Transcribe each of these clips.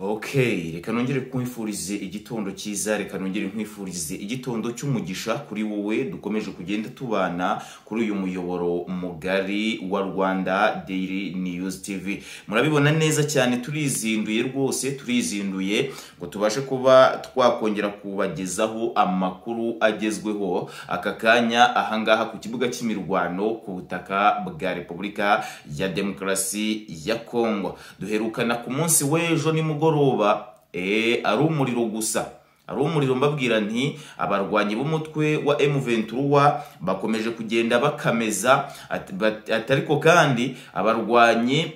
Okay, reka nongere nkwifurize igitondo cyiza, reka nongere nkwifurize igitondo cy'umugisha kuri wowe dukomeje kugenda tubana kuri uyu muyoboro mugari wa Rwanda Daily News TV. Murabibona neza cyane, turizinduye rwose, turizinduye ngo tubashe kuba twakongera kubagezaho amakuru agezweho aka kanya ahangaha ku kibuga cy'imirwano ku butaka bwa Repubulika ya Demokarasi ya Kongo. Duherukana ku munsi w'ejo nimugoroba ari umuriro gusa, ari umuriro. Mbabwira nti abarwanyi b'umutwe wa M23 bakomeje kugenda bakameza, ariko kandi abarwanyi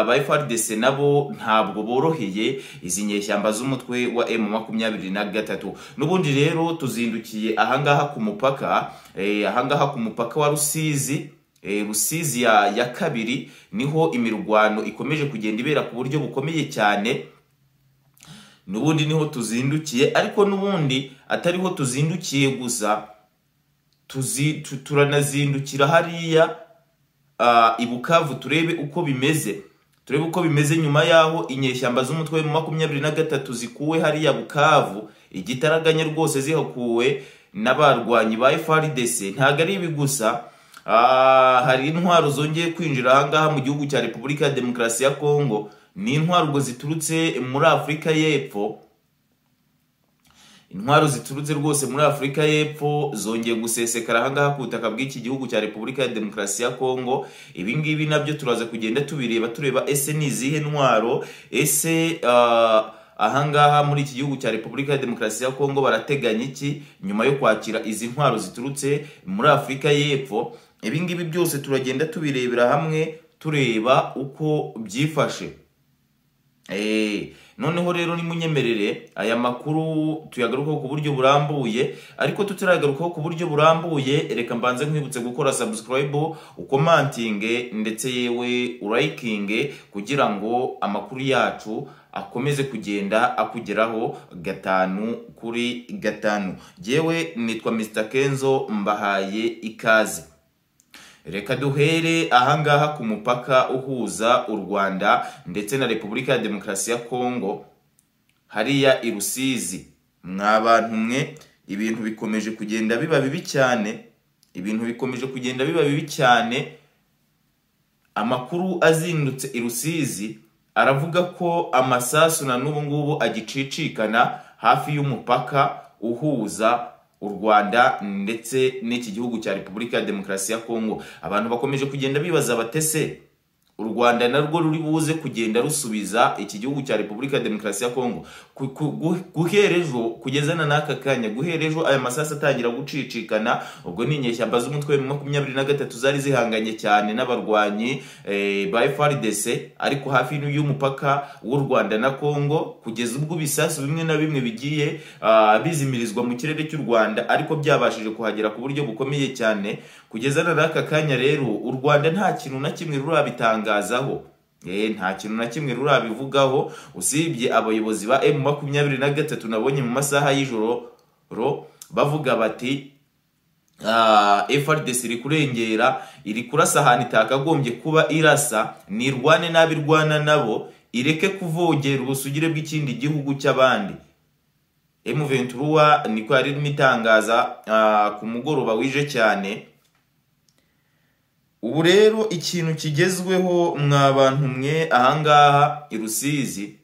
ba FARDC nabo ntabwo boroheye izi nyeshyamba z'umutwe wa M23. N'ubundi rero tuzindukiye ahangaha ku mupaka, ahangaha ku mupaka wa Rusizi, Rusizi ya kabiri, niho imirwano ikomeje kugenda ibera ku buryo bukomeye cyane. Nubundi niho tuzindukiye, ariko nubundi atariho tuzindukiye gusa, turanazindukira hariya i Bukavu turebe uko bimeze, turebe uko bimeze nyuma yaho inyeshyamba z'umutwe wa 23 zikuwe hariya Bukavu igitaraganya rwose, zihakuwe n'abarwanyi ba FARDC. Ntago ari ibi gusa, hari intwaro zongeye kwinjira ahangaha mu gihugu cya Repubulika ya Demokarasi ya Kongo. Ni intwaro ziturutse muri Afurika y'Epfo, intwaro ziturutse rwose muri Afurika y'Epfo zongeye gusesekara ahangaha ku butaka bw'iki gihugu cya Repubulika ya Demokarasi ya Kongo. Ibi ngibi nabyo turaza kugenda tubireba, tureba ese ni izihe ntwaro, ese ahangaha muri iki gihugu cya Repubulika ya Demokarasi ya Kongo barateganya iki nyuma yo kwakira izi ntwaro ziturutse muri Afurika y'Epfo. Ibi ngibi byose turagenda tubirebera hamwe, tureba uko byifashe. Noneho rero nimunyemerere aya makuru tuyagarukaho ku buryo burambuye, ariko tutaragarukaho ku buryo burambuye reka mbanze nkwibutse gukora subscribe, ukomantinge ndetse yewe urayikinge kugira ngo amakuru yacu akomeze kugenda akugeraho 5 kuri 5. Jewe nitwa Mr Kenzo, mbahaye ikaze. Reka duhere ahangaha ku mupaka uhuza u Rwanda ndetse na Repubulika ya Demokarasi ya Kongo hariya i Rusizi. Mwa bantu mwe, ibintu bikomeje kugenda biba bibi cyane, ibintu bikomeje kugenda biba bibi cyane. Amakuru azindutse i Rusizi aravuga ko amasasu na n'ubu ngubu agicicikana hafi y'umupaka uhuza u Rwanda ndetse n'iki gihugu cya Repubulika ya Demokarasi ya Kongo. Abantu bakomeje kugenda bibaza batese u Rwanda narwo ruri buze kugenda rusubiza iki gihugu cya Repubulika ya Demokarasi ya Kongo. Guhera ejo kugeza na n'aka kanya, guhera ejo aya masasu atangira gucicikana, ubwo ni inyeshyamba z'umutwe wa 23 zari zihanganye cyane n'abarwanyi ba FARDC, ariko hafi y'umupaka w'u Rwanda na Kongo, kugeza ubwo ibisasu bimwe na bimwe bigiye bizimirizwa mu kirere cy'u Rwanda, ariko byabashije kuhagera ku buryo bukomeye cyane. Kugeza na n'aka kanya rero u Rwanda nta kintu na kimwe rurabitanga, nta kintu na kimwe rurabivugaho, usibye abayobozi ba M23 nabonye mu masaha y'ijoro bavuga bati FARDC iri kurengera, iri kurasa ahantu itakagombye kuba irasa, nirwane n'abirwana nabo, ireke kuvogera ubusugire bw'ikindi gihugu cy'abandi. M23 niko yari irimo itangaza ku mugoroba wije cyane. Ubu rero ikintu kigezweho mwa bantu mwe ahangaha i Rusizi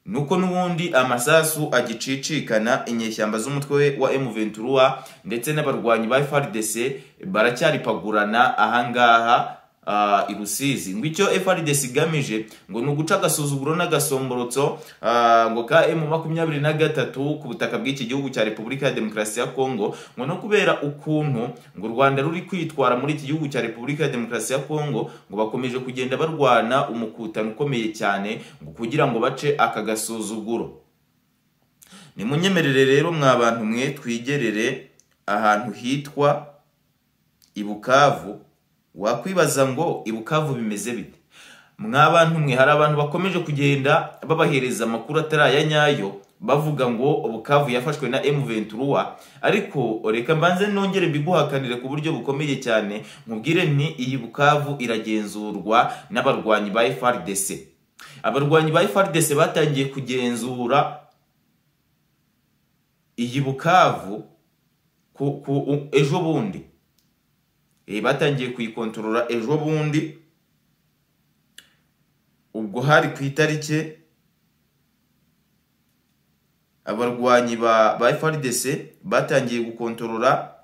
nuko nubundi amasasu agicicikana, inyeshyamba z'umutwe wa M23 ndetse n'abarwanyi ba FARDC baracyaripagurana ahangaha i Rusizi. Ngo icyo FARDC igamije ngo ni uguca agasuzuguro n'agasomborotso ngo ka M23 ku butaka bw'iki gihugu cya Repubulika ya Demokarasi ya Kongo, ngo no kubera ukuntu ngo u Rwanda ruri kwitwara muri iki gihugu cya Repubulika ya Demokarasi ya Kongo, ngo bakomeje kugenda barwana umukutano ukomeye cyane ngo kugira ngo bace aka gasuzuguro. Nimunyemerere rero mwa bantu mwe twigerere ahantu hitwa i Bukavu. Wakwibaza ngo i Bukavu bimeze bite? Mwa bantu mwe, hari abantu bakomeje kugenda babahereza amakuru atari aya nyayo, bavuga ngo Bukavu yafashwe na M23, ariko reka mbanze nongere mbiguhakanire ku buryo bukomeye cyane, nkubwire nti iyi Bukavu iragenzurwa n'abarwanyi ba FARDC. Abarwanyi ba FARDC batangiye kugenzura iyi Bukavu ku ejo bundi. Batangiye kuyikontorora ejo bundi, ubwo hari ku itariki abarwanyi ba FARDC batangiye gukontorora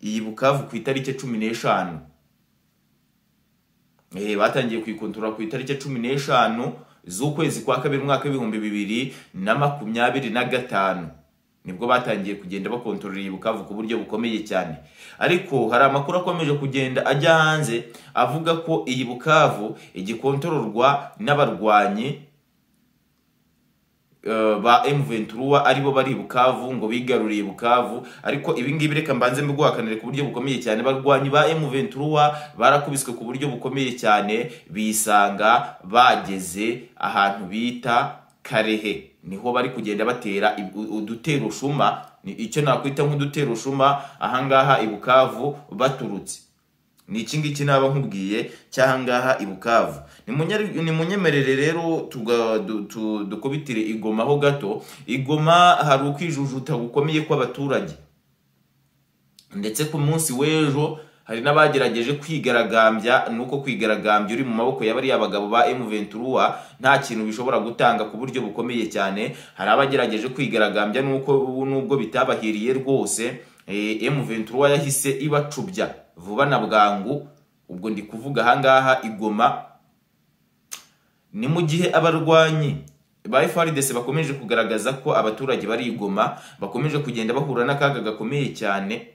iyi Bukavu ku itariki 15. Batangiye kuyikontorora ku itariki 15 z'ukwezi kwa kabiri umwaka w'ibihumbi 2025, nibwo batangiye kugenda bakontorora iyi Bukavu ku buryo bukomeye cyane. Ariko hari amakuru akomeje kugenda ajya hanze avuga ko iyi Bukavu igikontororwa n'abarwanyi ba M23 aribo bari Bukavu, ngo bigaruriye Bukavu. Ariko ibi ngibi reka mbanze mbiguhakanire ku buryo bukomeye cyane. Barwanyi ba M23 barakubiswe ku buryo bukomeye cyane, bisanga bageze ahantu bita Karehe, niho bari kugenda batera udutero shuma, icyo nakwita nk'udutero shuma ahangaha i Bukavu baturutse. Ni iki ngiki naba nkubwiye cyahangaha i Bukavu. Ni munyemerere rero dukubitire igoma ho gato. Igoma hari ukwijujuta gukomeye kw'abaturage, ndetse ku munsi w'ejo hari n'abagerageje kwigaragambya. Nuko kwigaragambya uri mu maboko y'abari abagabo ba M23 nta kintu bishobora gutanga ku buryo bukomeye cyane. Hari abagerageje kwigaragambya nuko nubwo bitabahiriye rwose, M23 yahise ibacubya vuba na bwangu. Ubwo ndi kuvuga ahangaha igoma. Ni mu gihe abarwanyi ba FARDC bakomeje kugaragaza ko abaturage bari igoma bakomeje kugenda bahura n'akaga gakomeye cyane,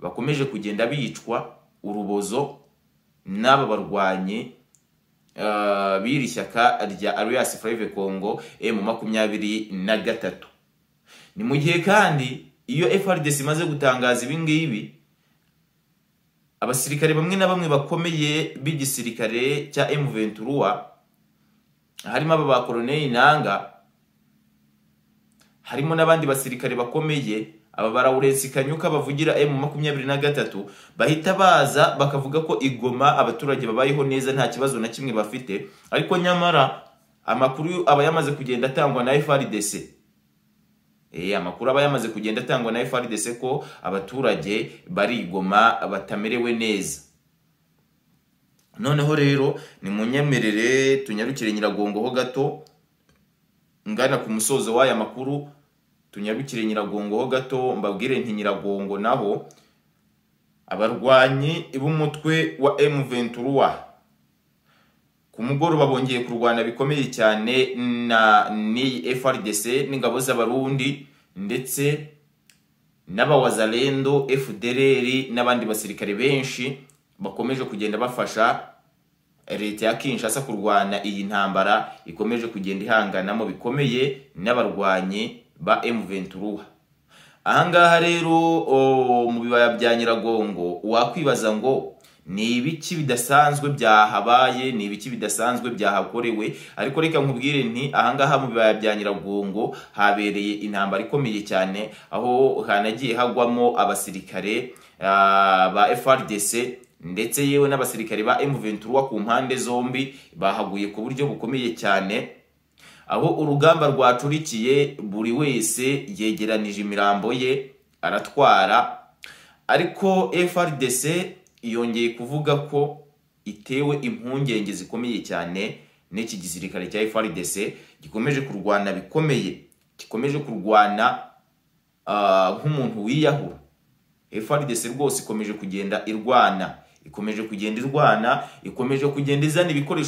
bakomeje kugenda bicwa urubozo n'aba barwanyi b'iri shyaka rya Alliance Fleuve Congo M23. Ni mu gihe kandi iyo FARDC imaze gutangaza ibi ngibi, abasirikare bamwe na bamwe bakomeye b'igisirikare cya M23, harimo aba ba Colonel Nanga, harimo n'abandi basirikare bakomeye, aba barawurensi Kanyuka bavugira M23, bahita baza bakavuga ko igoma abaturage babayeho neza nta kibazo na kimwe bafite. Ariko nyamara amakuru aba yamaze kugenda atangwa na FARDC, amakuru aba yamaze kugenda atangwa na FARDC ko abaturage bari igoma batamerewe neza. Noneho rero ni munyemerere tunyarukire Nyiragongo ho gato, ngana ku musozo w'aya makuru. Tunyarukire Nyiragongo ho gato, mbabwire nti Nyiragongo naho abarwanyi b'umutwe wa M23 ku mugoroba bongeye kurwana bikomeye cyane na ni FARDC n'ingabo z'Abarundi ndetse n'abawazalendo FDLR n'abandi basirikare benshi bakomeje kugenda bafasha leta ya Kinshasa kurwana iyi ntambara ikomeje kugenda ihanganamo bikomeye n'abarwanyi ba M23. Ahangaha rero mu bibaya bya Nyiragongo wakwibaza ngo ni ibiki bidasanzwe byahabaye, ni ibiki bidasanzwe byahakorewe. Ariko reka nkubwire nti ahangaha mu bibaya bya Nyiragongo habereye intambara ikomeye cyane, aho hanagiye hagwamo abasirikare ba FARDC ndetse yewe n'abasirikare ba M23 ku mpande zombi bahaguye ku buryo bukomeye cyane, aho urugamba rwacurikiye buri wese yegeranije imirambo ye aratwara. Ariko FARDC yongeye kuvuga ko itewe impungenge zikomeye cyane n'iki gisirikare cya FARDC gikomeje kurwana bikomeye, gikomeje kurwana nk'umuntu wiyahura. FARDC rwose ikomeje kugenda irwana, ikomeje kugenda irwana, ikomeje kugenda izana ibikoresho.